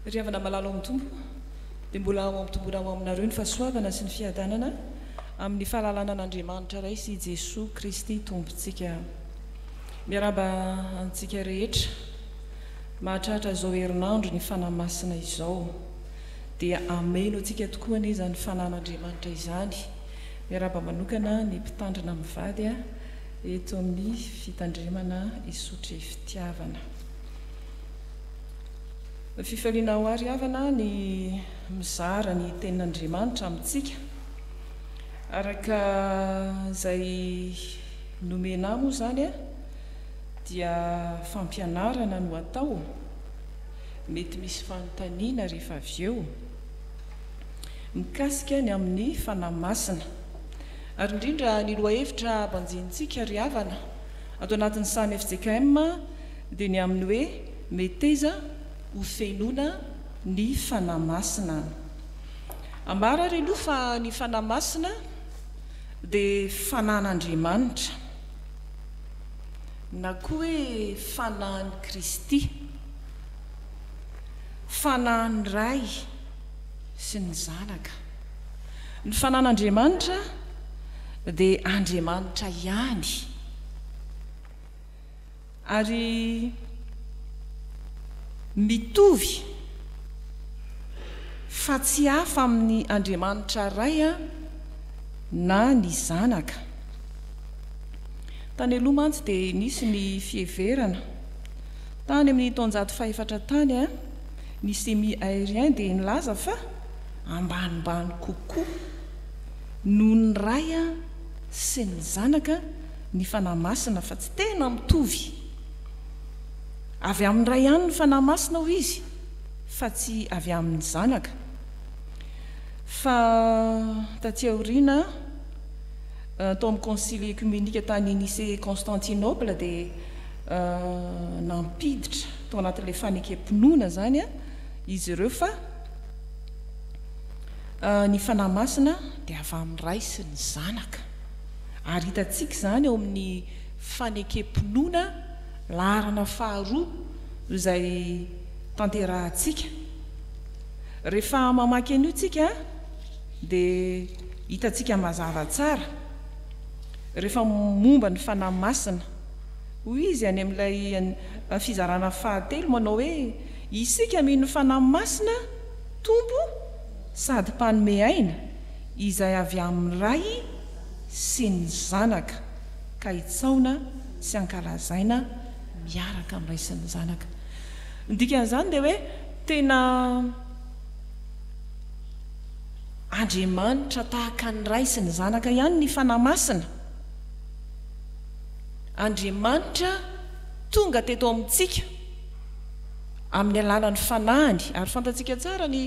Ry havana malala ao amin'ny Tompo, dia mbola ao ampitomboina ao aminareo ny fahasoavana sy ny fiadanana amin'ny fahalalana an'Andriamanitra Ray sy Jesoa Kristy Tompontsika. Miarahaba antsika rehetra mahatratra izao herinandro ny Fanahy Masina izao. Dia hameno antsika tokoa anie izany Fanahin'Andriamanitra izany. Miarahaba manokana ny mpitandrina mivady eto amin'ny fitandremana Isotry Fitiavana. Fifaliana ho ahy ry havana ny mizara ny tenin'Andriamanitra amintsika. Araka izay nomena ahy moa izany dia fampianarana no atao, mety misy fanontaniana rehefa avy eo mikasika ny amin'ny Fanahy Masina. Ary indrindra ny lohahevitra banjinintsika ry havana ato anatin'ny samy fjkm dia ny amin'ny hoe meteza ho fenoina ny Fanahy Masina. Ambara ary aloha fa ny Fanahy Masina dia fanan'Andriamanitra na koa hoe fanahin'i Kristy, fanahin'ny Ray sy ny Zanaka. Ny fanan'Andriamanitra dia Andriamanitra ihany. Ary mitovy fa tsy hafa amin'ny Andriamanitra Ray na ny Zanaka. Tany aloha mantsy dia nisy ny fiheverana, tany amin'ny taonjato fahefatra tany, ny semi-aérien dia nilaza fa ambanimbany kokoa noho ny Ray sy ny Zanaka ny Fanahy Masina fa tsy tena mitovy. Avy amin'ny Ray ihany ny Fanahy Masina hoy izy fa tsy avy amin'ny Zanaka. Fa taty aoriana, tao amin'ny Konsily Ekiomenika tany Nicée-Constantinople dia nampiditra tao anatin'ilay fanekem-pinoana izany izy ireo fa ny Fanahy Masina dia avy amin'ny Ray sy ny Zanaka. Ary hitantsika izany ao amin'ny fanekem-pinoana laharana faharoa izay tanterahantsika. Rehefa mamaky an'io tsika dia hitantsika mazava tsara rehefa momba ny Fanahy Masina. Hoy izy any amin'ilay fizarana fahatelo manao hoe, Isika mino ny Fanahy Masina, Tompo sady Mpanome aina, izay avy amin'ny Ray sy ny Zanaka, ka hitsaona sy hankalazaina miaraka amin'ny Ray sy ny Zanaka. Ny dikan'izany dia hoe tena Andriamanitra tahaka ny Ray sy ny Zanaka ihany ny Fanahy Masina. Andriamanitra tonga teto amintsika amin'ny alalan'ny Fanahiny, ary fantatsika tsara ny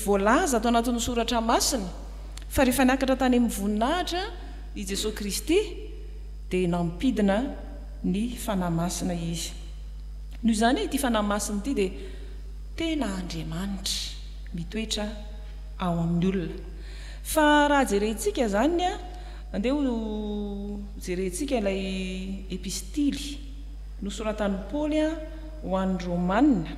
Voalaza ato anatin'ny Soratra Masina fa rehefa niakatra tany amin'ny voninahitra i Jesoa Kristy dia nampidina ny Fanahy Masina Izy. Noho izany ity Fanahy Masina ity dia tena Andriamanitra mitoetra ao amin'ny olona. Fa raha jerentsika izany, andeha ho jerentsika ilay epistily nosoratan'i Paoly ho an'ny Romana.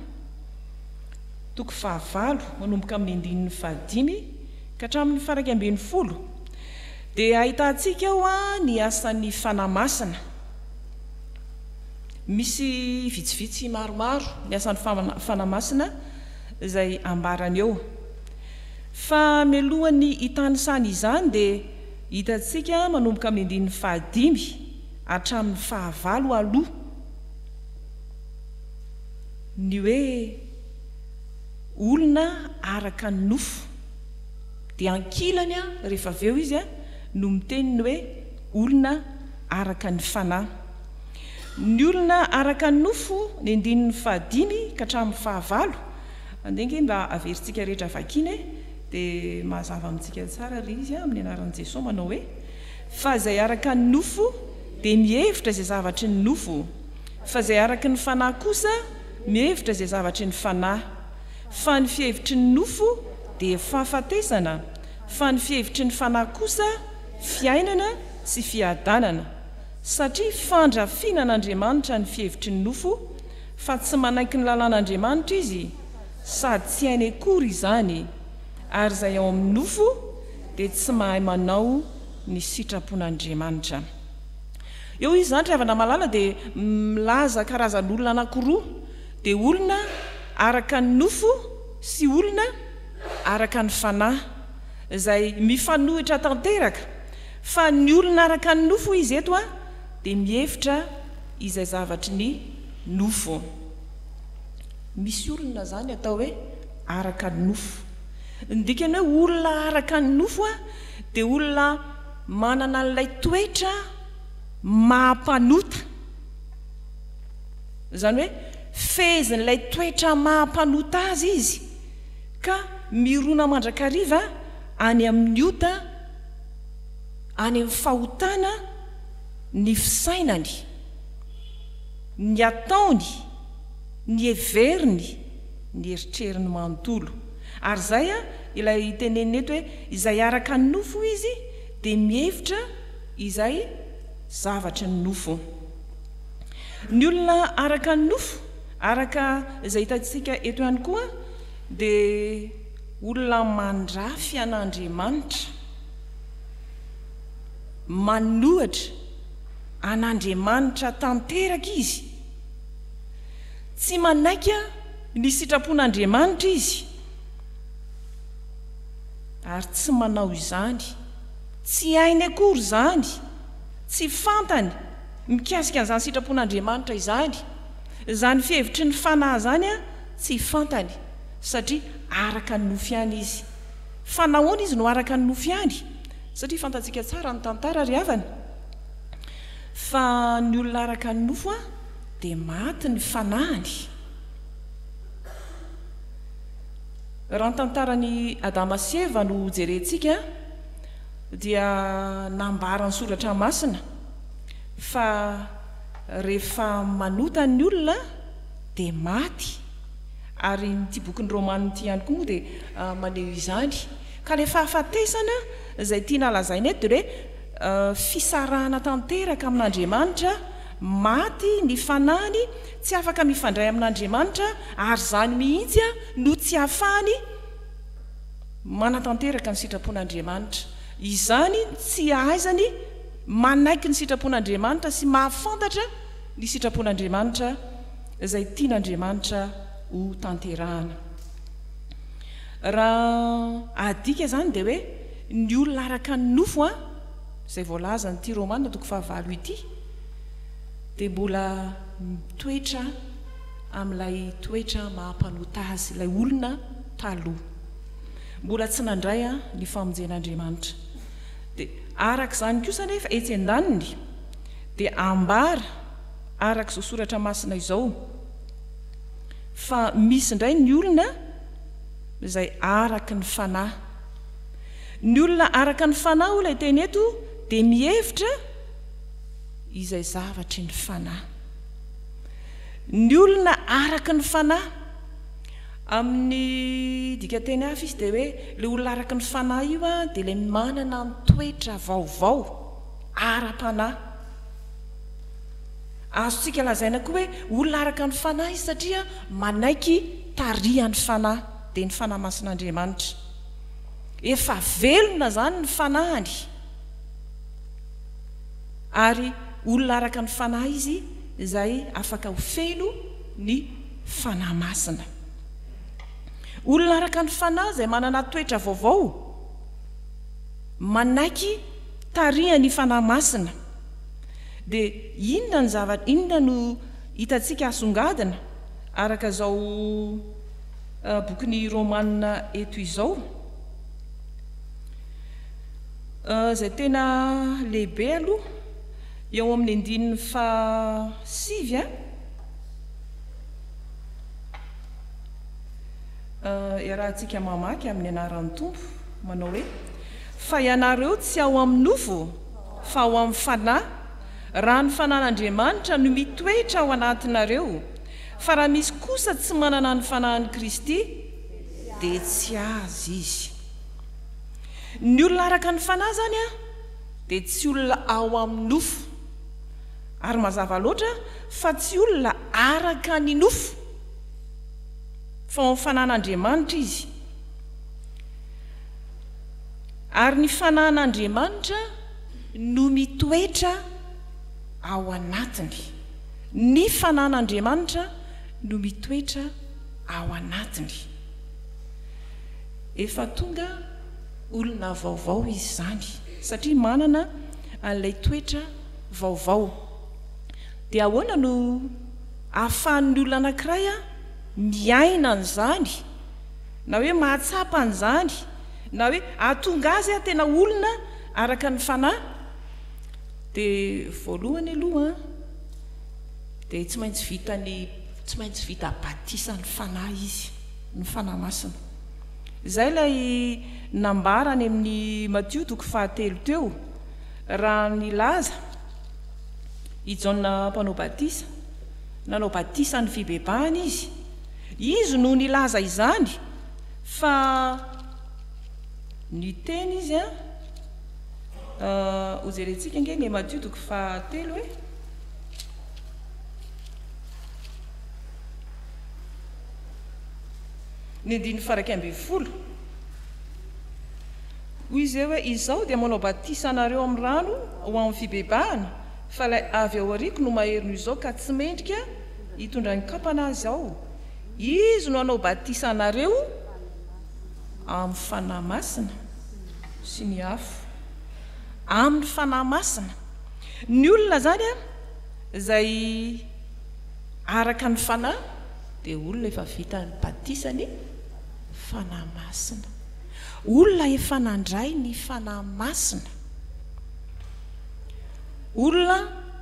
toko fahavalo, manomboka amin'ny andininy fahadimy ka hatramin'ny faha-11, dia ahitantsika ao ny asan'ny Fanahy Masina. Misy vitsivitsy maromaro ny asan'ny Fanahy Masina izay ambarany eo. Fa mialohan'ny hitanisana izany dia hitantsika manomboka amin'ny andininy fahadimy hatramin'ny fahavalo aloha, Ny hoe olona araka ny nofo dia ankilany rehefa avy eo izy no miteny ny hoe olona araka ny fanahy. Ny olona araka ny nofo ny andininy fahadimy ka hatramin'ny fahavalo, andeha ange mba averintsika rehetra vakiana e, dia mazava amintsika tsara ilay izy amin'ny anaran'i Jesoa manao hoe, fa izay araka ny nofo dia mihevitra izay zavatry ny nofo. Fa izay araka ny Fanahy kosa mihevitra izay zavatry ny Fanahy. Fa ny fihevitry ny nofo dia fahafatesana, fa ny fihevitry ny Fanahy kosa fiainana sy fiadanana. Satria fandrafiana an'Andriamanitra ny fihevitry ny nofo, Fa tsy manaiky ny lalàn'Andriamanitra izy, sady tsy hainy akory izany, ary izay ao amin'ny nofo dia tsy mahay manao ny sitrapon'Andriamanitra. Eo izy izany ry havana malala dia milaza karazan'olona anankiroa, dia olona araka ny nofo sy olona araka ny fanahy, izay mifanohitra tanteraka, fa ny olona araka ny nofo hoy izy eto dia mihevitra izay zavatry ny nofo. Misy olona izany atao hoe araka ny nofo. Ny dikany hoe olona araka ny nofo dia olona manana an'ilay toetra maha mpanota. Izany hoe fehezin'ilay toetra maha mpanota azy izy ka mirona mandrakariva any amin'ny ota, any amin'ny fahotana ny fisainany, ny ataony, ny heveriny, ny eritreriny manontolo. Ary izay ilay tenenina eto hoe izay araka ny nofo hoy izy dia mihevitra izay zavatry ny nofo. Ny olona araka ny nofo, araka izay hitantsika eto ihany koa, dia olona mandrafy an'Andriamanitra, manohitra an'Andriamanitra tanteraka izy. Tsy manaiky ny sitrapon'Andriamanitra izy ary tsy manao izany. Tsy hainy akory izany, tsy fantany mikasika an'izany sitrapon'Andriamanitra izany. Izany fihevitry ny fanahy izany tsy fantany satria araka ny nofo ihany izy. Fa nahoana izy no araka ny nofo ihany? Satria fantatsika tsara ny tantara ry havana fa ny olona araka ny nofo dia maty ny fanahiny. Raha ny tantaran'i Adama sy Eva no jerentsika dia nambaran'ny Soratra Masina fa rehefa manota ny olona dia maty, ary ity bokin'ny Romana ity ihany koa moa dia maneho izany. Ka ilay fahafatesana izay tiana lazaina eto dia hoe fisarahana tanteraka amin'Andriamanitra, maty ny fanahiny, tsy afaka mifandray amin'Andriamanitra, ary izany mihitsy no tsy ahafahany manatanteraka ny sitrapon'Andriamanitra. Izany tsy ahaizany manaiky ny sitrapon'Andriamanitra sy mahafantatra ny sitrapon'Andriamanitra izay tian'Andriamanitra ho tanterahana. Raha adika izany dia hoe ny olona araka ny nofo, izay voalazan'ity Romana toko fahavalo ity, dia mbola mitoetra amin'ilay toetra maha mpanota azy, ilay olona taloha. Mbola tsy nandray ny famonjen'Andriamanitra. Dia araka izany kosa anefa etsy an-daniny dia ambara araka izao soratra masina izao fa misy indray ny olona izay araka ny fanahy. Ny olona araka ny fanahy hoy ilay teny eto dia mihevitra izay zavatry ny fanahy. Ny olona araka ny fanahy, amin'ny dikanteny hafa izy dia hoe ilay olona araka ny fanahy io dia ilay manana ny toetra vaovao ara-panahy. Azontsika lazaina koa hoe olona araka ny fanahy izy satria manaiky tarihan'ny fanahy, dia ny Fanahy Masin'Andriamanitra. Efa velona izany ny fanahiny, ary olona araka ny fanahy izy izay afaka ho feno ny Fanahy Masina. Olona araka ny fanahy izay manana toetra vaovao, manaiky tarihan'ny Fanahy Masina. Dia inona ny zava, inona no hitantsika asongadina araka izao bokin'ny Romana eto izao? Izay tena lehibe aloha eo amin'ny andininy fahasivy an. Iarahantsika mamaky amin'ny anaran'ny Tompo manao hoe, Fa ianareo tsy ao amin'ny nofo, fa ao amin'ny Fanahy, raha ny Fanahin'Andriamanitra no mitoetra ao anatinareo, fa raha misy kosa tsy manana ny Fanahin'i Kristy, dia tsy azy izy. Ny olona araka ny Fanahy izany dia tsy olona ao amin'ny nofo, ary mazava loatra fa tsy olona. araka ny nofo, fa ao amin'ny Fanahin'Andriamanitra izy. Ary ny Fanahin'Andriamanitra no mitoetra ao anatiny. Ny Fanahin'Andriamanitra no mitoetra ao anatiny. Efa tonga olona vaovao izy izany, satria manana an'ilay toetra vaovao. Dia ahoana no ahafahan'ny olona anankiray miaina an'izany, na hoe mahatsapa an'izany, na hoe hahatonga azy tena olona araka ny fanahy? Dia voalohany aloha dia tsy maintsy vita ny, tsy maintsy vita batisan'ny fanahy izy, ny Fanahy Masina. Izay ilay nambara any amin'ny Matio toko fahatelo teo, raha nilaza i Jaona Mpanao Batisa, nanao batisa ny fibebahana izy. Izy no nilaza izany fa niteny izy an, hojerentsika ange ny Matio toko fahatelo e. Ny andininy faha-11. Hoy izy hoe, Izaho dia manao batisa anareo amin'ny rano ho amin'ny fibebahana, fa ilay avy ao aoriako no mahery noho izao ka tsy mendrika hitondra ny kampana azy aho. Izy no hanao batisa anareo amin'ny Fanahy Masina sy ny afo. Amin'ny Fanahy Masina. Ny olona izany izay araka ny Fanahy dia olona efa vita ny batisany Fanahy Masina. Olona efa nandray ny Fanahy Masina. Olona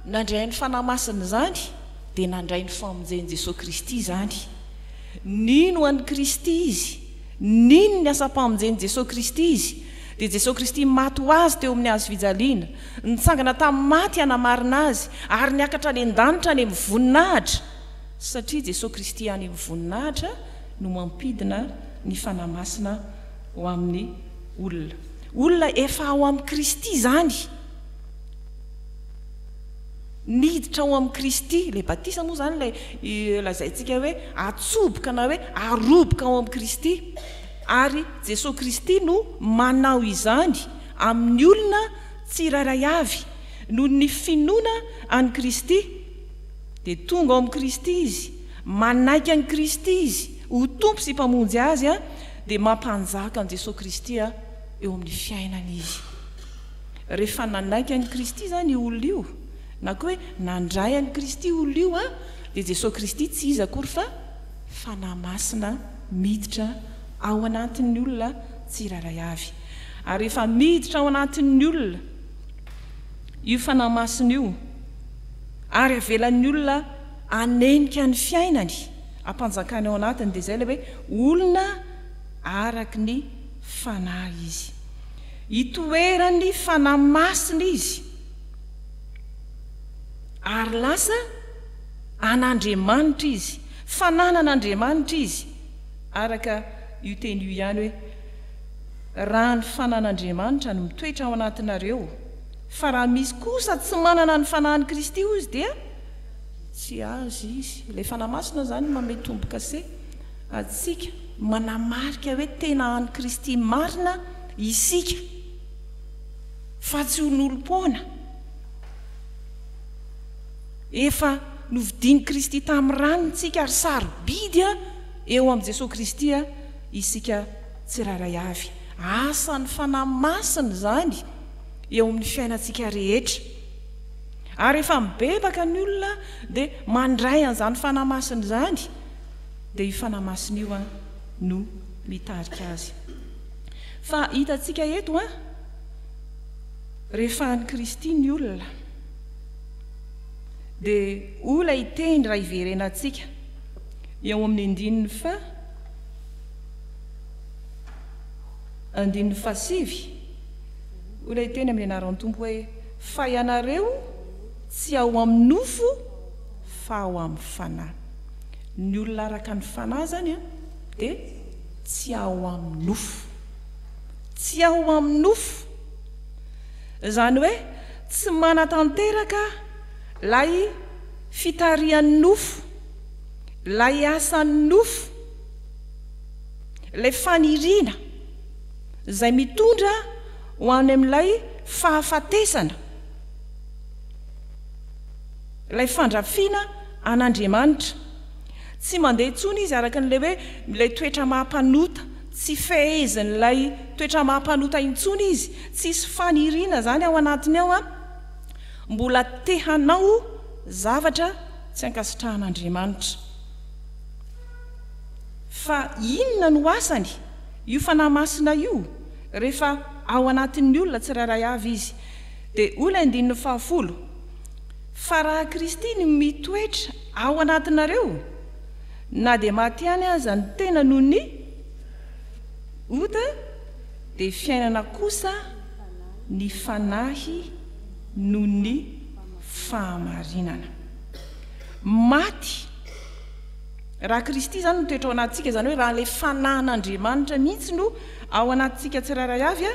nandray ny Fanahy Masina izany dia nandray ny famonjen'i Jesoa Kristy izany. Nino an'i Kristy izy, nino ny asam-pamonjen'i Jesoa Kristy izy, dia Jesoa Kristy maty ho azy teo amin'ny hazo fijaliana, nitsangana tamin'ny maty hanamarina azy, ary niakatra any an-danitra any amin'ny voninahitra, satria Jesoa Kristy any amin'ny voninahitra no mampidina ny Fanahy Masina ho amin'ny olona. Olona efa ao amin'i Kristy izany. Niditra ao amin'i Kristy. Ilay batisa moa izany ilay lazaintsika hoe atsoboka na hoe aroboka ao amin'i Kristy. Ary Jesoa Kristy no manao izany amin'ny olona tsirairay avy noho ny finoana an'i Kristy. Dia tonga ao amin'i Kristy izy, manaiky an'i Kristy izy ho Tompo sy Mpamonjy azy, dia mampanjaka an'i Jesoa Kristy eo amin'ny fiainany izy. Rehefa nanaiky an'i Kristy izany io olona io, na koa hoe nandray an'i Kristy io olona io, dia Jesoa Kristy tsy iza akory fa Fanahy Masina miditra ao anatin'ny olona tsirairay avy. Ary rehefa miditra ao anatin'ny olona io Fanahy Masina io, ary avelan'ny olona hanenika ny fiainany, hampanjakany ao anatiny, dia izay ilay hoe olona araka ny Fanahy izy. Itoeran'ny Fanahy Masina izy, ary lasa an'Andriamanitra izy, fananan'Andriamanitra izy, araka io teny io ihany hoe, Raha ny fanan'Andriamanitra no mitoetra ao anatinareo, Fa raha misy kosa tsy manana ny Fanahin'i Kristy hozy dia tsy azy izy. Ilay Fanahy Masina izany manome tombo-kase antsika, manamarika hoe tena an'i Kristy marina isika, fa tsy olom-poana. Efa novidian'i Kristy tamin'ny rany isika ary sarobidy eo amin'i Jesoa Kristy isika tsirairay avy. Asan'ny Fanahy Masina izany. eo amin'ny fiainantsika rehetra. Ary rehefa mibebaka ny olona dia mandray an'izany Fanahy Masina izany, dia io Fanahy Masina io no mitarika azy. Fa hitantsika eto an, rehefa an'i Kristy ny olona, dia hoy ilay teny raha hiverenantsika eo amin'ny andininy faha, andininy fahasivy, Hoy ilay teny amin'ny anaran'ny Tompo hoe, Fa ianareo tsy ao amin'ny nofo fa ao amin'ny fanahy. Ny olona araka ny fanahy izany dia tsy ao amin'ny nofo. Tsy ao amin'ny nofo. Izany hoe tsy manatanteraka ilay fitarihan'ny nofo. Ilay asan'ny nofo, ilay faniriana izay mitondra ho any amin'ilay fahafatesana, ilay fandrafiana an'Andriamanitra. Tsy mandeha intsony izy araka an'ilay hoe ilay toetra maha mpanota, tsy fehezin'ilay toetra maha mpanota intsony izy, tsisy faniriana izany ao anatiny ao an, mbola te hanao zavatra tsy ankasitrahan'Andriamanitra. Fa inona no asany io Fanahy Masina io rehefa ao anatin'ny olona tsirairay avy izy? Dia hoy ilay andininy fahafolo, Fa raha Kristy no mitoetra ao anatinareo, na dia maty ihany aza ny tena noho ny ota, dia fiainana kosa ny Fanahy noho ny fahamarinana. Maty. Raha Kristy izany mitoetra ao anatintsika, izany hoe raha ilay Fanahin'Andriamanitra mihitsy no ao anatintsika tsirairay avy,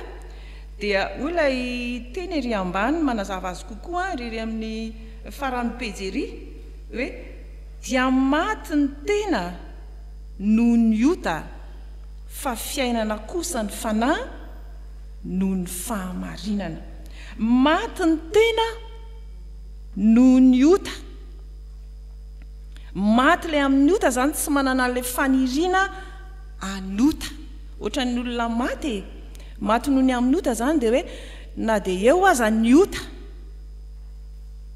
dia hoy ilay teny ery ambany manazava azy kokoa, ery amin'ny faran'ny pejy ery, hoe, Dia maty ny tena noho ny ota, fa fiainana kosa ny Fanahy noho ny fahamarinana. Maty ny tena noho ny ota. Maty ilay amin'ny ota izany tsy manana an'ilay faniriana hanota. Ohatran'ny olona maty e. Maty noho ny amin'ny ota izany dia hoe na dia eo aza ny ota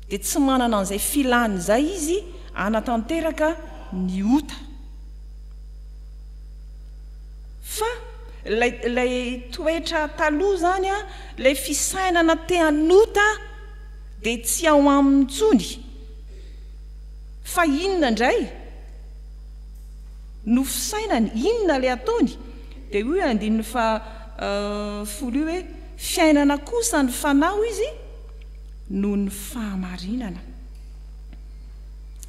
dia tsy manana an'izay filany izay izy hanatanteraka ny ota. Fa ilay ilay toetra taloha izany an, ilay fisainana te hanota dia tsy ao aminy intsony. Fa inona indray no fisainany, inona ilay ataony? Dia hoy io andininy faha folo io hoe, fiainana kosa ny fanahy hoy izy noho ny fahamarinana.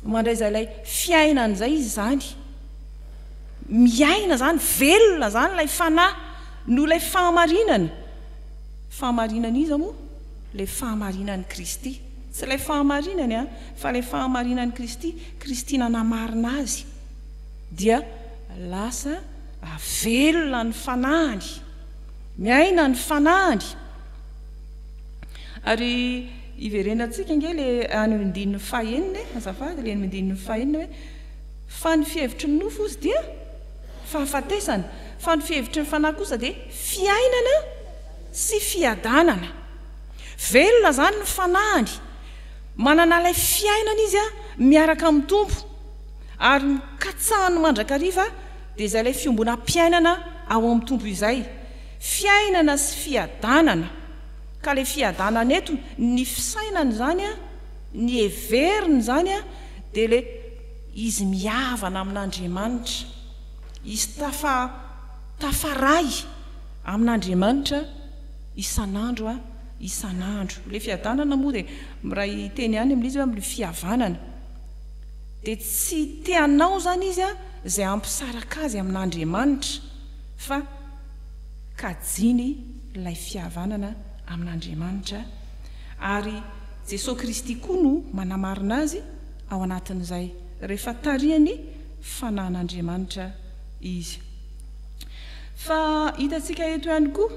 Mandray izay ilay fiainana izay izy izany. Miaina izany, velona izany ilay fanahy noho ilay fahamarinana. Fahamarinana iza moa? Ilay fahamarinan'i Kristy. Tsy ilay fahamarinany an, fa ilay fahamarinan'i Kristy, Kristy nanamarina azy, dia lasa velona ny fanahiny, miaina ny fanahiny. Ary hiverenantsika ange ilay any andininy fahenina e, azafady, ilay andininy fahenina hoe, fa ny fihevitry ny nofo hozy dia fahafatesana, fa ny fihevitry ny fanahy kosa dia fiainana sy fiadanana. Velona izany ny fanahiny, manana ilay fiainana izy miaraka amin'ny Tompo, ary ny katsahany mandrakariva dia izay ilay fiombonam-piainana ao amin'ny Tompo izay. Fiainana sy fiadanana. Ka ilay fiadanana eto, ny fisainany izany, ny heveriny izany dia ilay izy mihavana amin'Andriamanitra, izy tafa tafaray amin'Andriamanitra. isan'andro a isan'andro. Ilay fiadanana moa dia miray teny ihany amin'izy hoe amin'ilay fihavanana. Dia tsy te hanao izany izy a izay hampisaraka azy amin'Andriamanitra fa kajiany ilay fihavanana amin'Andriamanitra ary Jesoa Kristy koa no manamarina azy ao anatin'izay rehefa tarihan'ny Fanahin'Andriamanitra izy. Fa hitantsika eto ihany koa,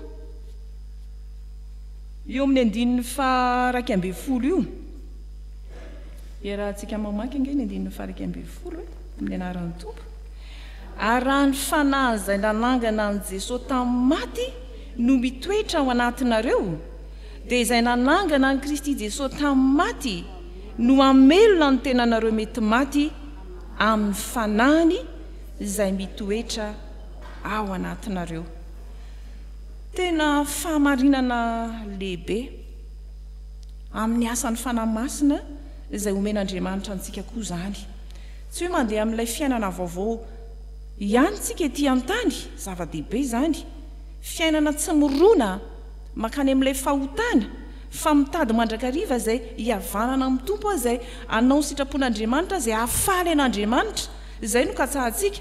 eo amin'ny andininy faha-11 io, iarahantsika mamaky ange ny andininy faha-11 e, amin'ny anaran'ny Tompo. Ary raha ny Fanahy izay nanangana an'i Jesoa tamin'ny maty no mitoetra ao anatinareo, dia izay nanangana an'i Kristy Jesoa tamin'ny maty no hamelona ny tenanareo mety maty amin'ny Fanahiny izay mitoetra ao anatinareo. Tena fahamarinana lehibe amin'ny asan'ny Fanahy Masina izay omen'Andriamanitra antsika koa izany. Tsy hoe mandeha amin'ilay fiainana vaovao ihany isika ety an-tany, zava-dehibe izany, fiainana tsy mirona mankany amin'ilay fahotana, fa mitady mandrakariva izay hihavanana amin'ny Tompo, izay hanao ny sitrapon'Andriamanitra, izay hahafaly an'Andriamanitra. Izay no katsahantsika.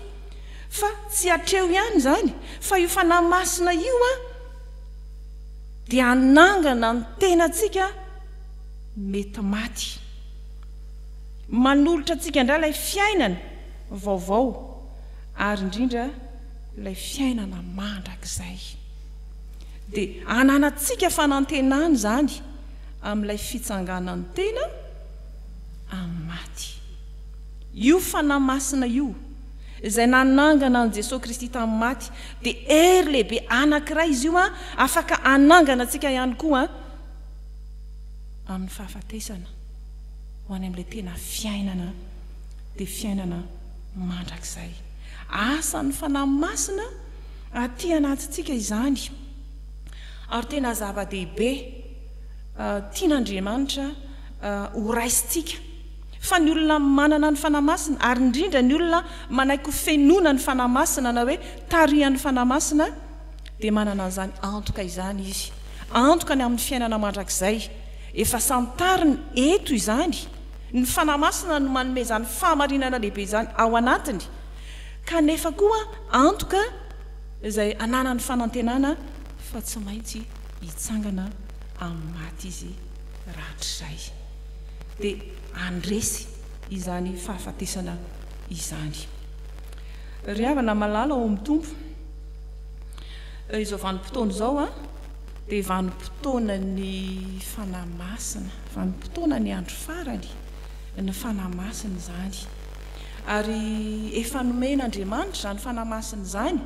Fa tsy hatreo ihany izany, fa io Fanahy Masina io an, dia hanangana ny tenantsika mety maty. Manolotra antsika indray ilay fiainana. vaovao ary indrindra ilay fiainana mandrakizay. Dia ananantsika fanantenana izany amin'ilay fitsanganan'ny tena amin'ny maty. Io Fanahy Masina io, izay nanangana an'i Jesoa Kristy tamin'ny maty, dia hery lehibe anankiray izy io afaka hanangana antsika ihany koa amin'ny fahafatesana ho any amin'ilay tena fiainana, dia fiainana mandrakizay. Asan'ny Fanahy Masina aty anatintsika izany, ary tena zava-dehibe tian'Andriamanitra horaisintsika. Fa ny olona manana ny Fanahy Masina, ary indrindra ny olona manaiky ho fenoina ny Fanahy Masina na hoe tarihan'ny Fanahy Masina, dia manana an'izany antoka izany izy. Antoka ny amin'ny fiainana mandrakizay. Efa santariny eto izany. Ny Fanahy Masina no manome izany fahamarinana lehibe izany ao anatiny. Kanefa koa antoka izay ananany fanantenana fa tsy maintsy hitsangana amin'ny maty izy rahatrizay. Dia handresy izany fahafatesana izany. Ry havana malala ao amin'ny Tompo, izao vanim-potoana izao dia vanim-potoanan'ny Fanahy Masina, vanim-potoanan'ny andro farany, ny Fanahy Masina izany. Ary efa nomen'Andriamanitra izany Fanahy Masina izany,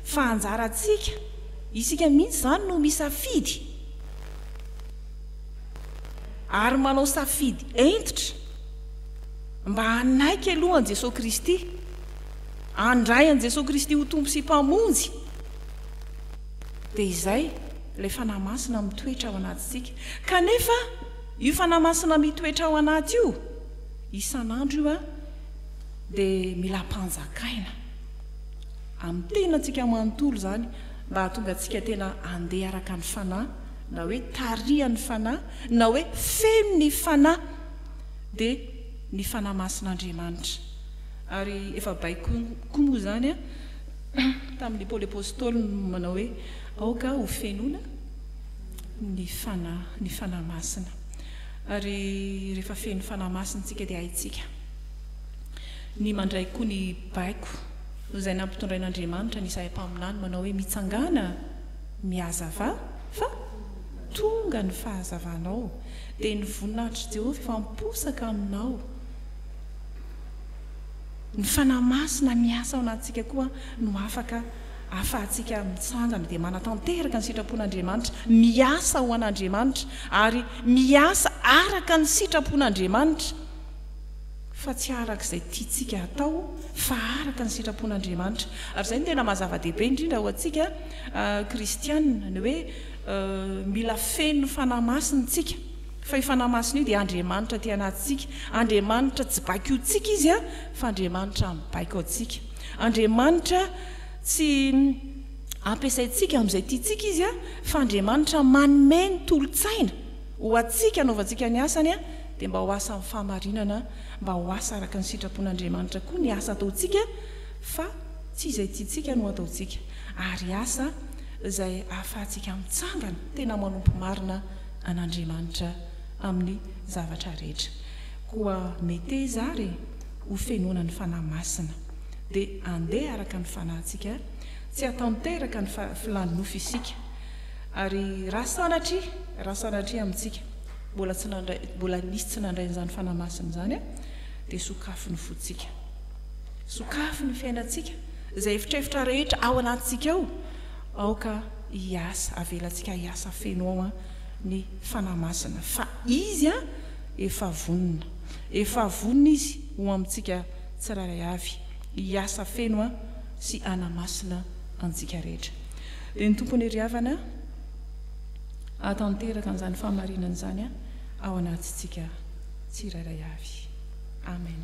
fa anjarantsika, isika mihitsy izany no misafidy, ary manao safidy hentitra mba hanaiky aloha an'i Jesoa Kristy, handray an'i Jesoa Kristy ho Tompo sy Mpamonjy, dia izay ilay Fanahy Masina mitoetra ao anatintsika. Kanefa io Fanahy Masina mitoetra ao anaty io, isan'andro io dia mila ampanjakaina amin'ny tenantsika manontolo izany mba hahatonga antsika tena handeha araka ny Fanahy, na hoe tarihan'ny Fanahy, na hoe feno ny Fanahy, dia ny Fanahy Masin'Andriamanitra. Ary efa baiko koa moa izany tamin'i Paoly Apostoly no manao hoe aoka ho fenoina ny Fanahy, ny Fanahy Masina. Ary rehefa feno Fanahy Masina isika dia haintsika ny mandray koa ny baiko izay nampitondrain'Andriamanitra an'i Isaia mpaminany manao hoe mitsangàna mihazava fa tonga ny fahazavanao, dia ny voninahitr'i Jehovah efa miposaka aminao. Ny Fanahy Masina miasa ao anatintsika koa no afaka ahafahantsika mitsangana dia manatanteraka ny sitrapon'Andriamanitra, miasa ho an'Andriamanitra ary miasa araka ny sitrapon'Andriamanitra fa tsy araka izay tiantsika hatao fa araka ny sitrapon'Andriamanitra. Ary izay no tena maha zava-dehibe indrindra ho antsika kristiana, ny hoe mila feno Fanahy Masina isika. Fa io Fanahy Masina io dia Andriamanitra aty anatintsika. Andriamanitra tsy baikointsika Izy fa Andriamanitra mibaiko antsika. Andriamanitra tsy ampiasaintsika amin'izay tiantsika Izy fa Andriamanitra manome ny tolo-tsaina ho antsika hanaovantsika ny asany dia mba ho asa amin'ny fahamarinana, mba ho asa araka ny sitrapon'Andriamanitra koa ny asa ataontsika fa tsy izay tiantsika no ataontsika ary asa izay ahafahantsika mitsangana tena manompo marina an'Andriamanitra amin'ny zavatra rehetra. Koa meteza ary ho fenoina ny Fanahy Masina, dia andeha araka ny fanahintsika, tsy hatanteraka ny filan'ny nofo isika. Ary raha sanatria, raha sanatria amintsika, mbola tsy nandray, mbola nisy tsy nandray an'izany Fanahy Masina izany, dia sokafy ny fontsika. Sokafy ny fiainantsika, izay efitrefitra rehetra ao anatintsika ao, aoka hiasa, avelantsika hiasa feno ao ny Fanahy Masina, fa Izy efa vonona, efa vonona Izy ho amintsika tsirairay avy, hiasa feno sy hanamasina antsika rehetra. Dia ny Tompo anie ry havana hahatanteraka an'izany fahamarinana izany ao anatintsika tsirairay avy. Amen.